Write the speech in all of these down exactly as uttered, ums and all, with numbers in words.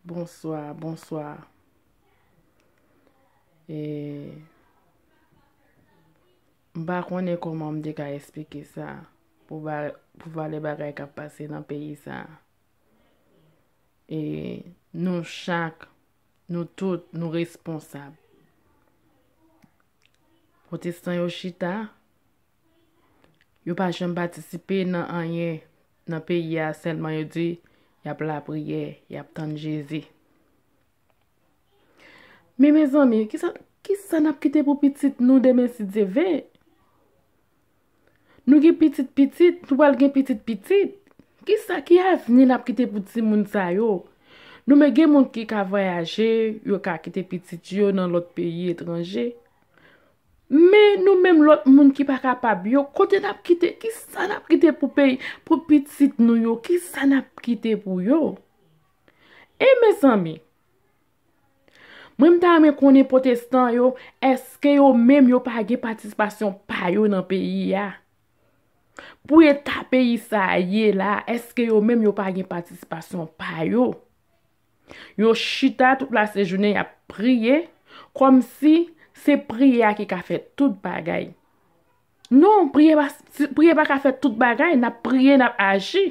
Bonswa, bonswa. E, m pa konnen kòman m te ka esplike sa pou ba-, pou valè bagay k ap pase nan peyi sa. E nou chak, nou tout, nou responsab. Pwotestan yo chita, yo pa janm patisipe nan anyen nan peyi a, sèlman yo di y ap lapriyè, y ap tann Jezi. Men mezanmi, kisa, kisa n ap kite pou pitit nou demen si Dye vle? Nou gen pitit pitit, nou pral gen pitit pitit. Kisa, ki avni n ap kite pou timoun sa yo? Nou men gen moun ki ka vwayaje, yo ka kite pitit yo nan lòt peyi etranje. Men nou menm lòt moun ki pa kapab yo, kote n ap kite, kisa n ap kite pou peyi, pou pitit nou yo, kisa n ap kite pou yo? E mezanmi, mwen m ta renmen konnen pwotestan yo, èske yo menm yo pa gen patisipasyon pa yo nan peyi a? Pou eta peyi sa a ye la, èske yo menm yo pa gen patisipasyon pa yo? Yo chita tout lasejounen, y ap priye, kòmsi se priyè a ki ka fè tout bagay. Non, priyè pa, priyè pa ka fè tout bagay, n ap priye, n ap aji.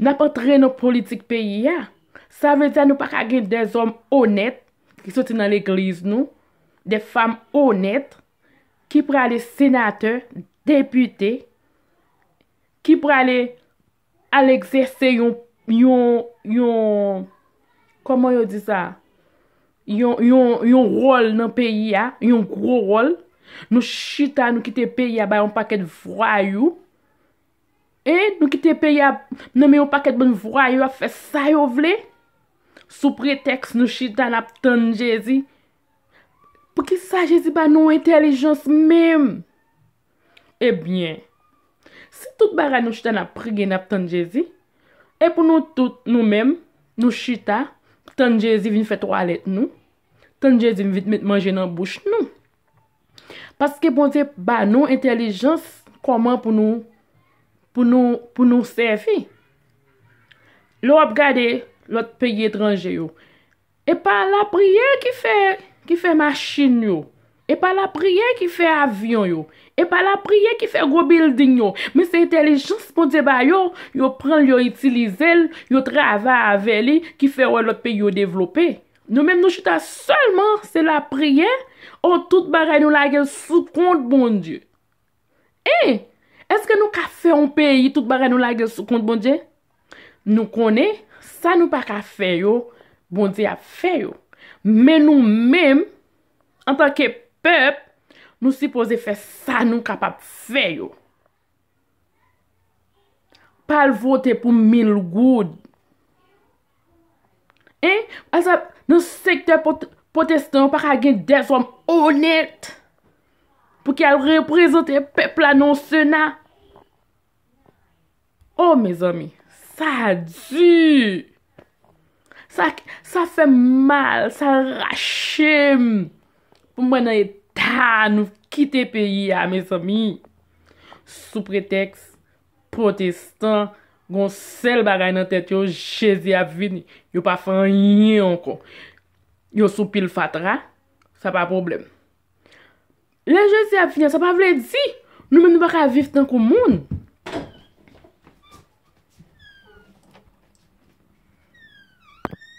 N ap antre nan politik peyi a. Sa vle di nou pa ka gen dèzòm onèt ki soti nan legliz nou, de fanm onèt ki prale senatè, depite, ki prale al egzèse yon, yon, yon, kòman yo di sa? Yon, yon, yon wòl nan peyi a, yon gwo wòl. Nou chita, nou kite peyi a bay yon pakèt vwayou. E nou kite peyi a nan men yon pakèt bann vwayou ap fè sa yo vle. Sou pretèks nou chita, n ap tann Jezi. Poukisa Jezi ba nou entèlijans menm? Ebyen, si tout bagay nou chita n ap priye, n ap tann Jezi, e pou nou tout, nou menm, nou chita, tann Jezi vin fè twalèt nou, tann Jezi vin met manje nan bouch nou. Paske Bondye ba nou entèlijans kòman pou nou, pou nou, pou nou sèvi. Lè w ap gade lòt peyi etranje yo, e pa lapriyè ki fè, ki fè machin yo. E pa lapriyè ki fè avyon yo. E pa lapriyè ki fè gwo bilding yo. Men se entèlijans Bondye ba yo, yo pran l, yo itilize l, yo travay avè li, ki fè wè lòt peyi yo devlope. Nou menm nou chita sèlman, se lapriyè, o tout bagay nou lage l sou kont Bondye. E, èske nou ka fè yon peyi, tout bagay nou lage l sou kont Bondye? Nou konnen, sa nou pa ka fè yo, Bondye ap fè yo. Men nou menm, antanke pèp, nou sipoze fè sa nou kapab fè yo. Pa al vote pou mil goud. Hein? Nan sektè pwotestan, yo pa ka gen dèzòm onèt pou ki al reprezante pèp la nan sena. Oh, mezanmi, sa di. Sa, sa fè m mal, sa rache m. Pou m wè nan eta nou kite peyi a, mezanmi. Sou pretèks pwotestan, gon sèl bagay nan tèt yo, Jezi ap vini. Yo pa fè anyen ankò. Yo sou pil fatra, sa pa pwoblèm. Lè Jezi ap vini, sa pa vle di nou menm nou pa ka viv tankou moun.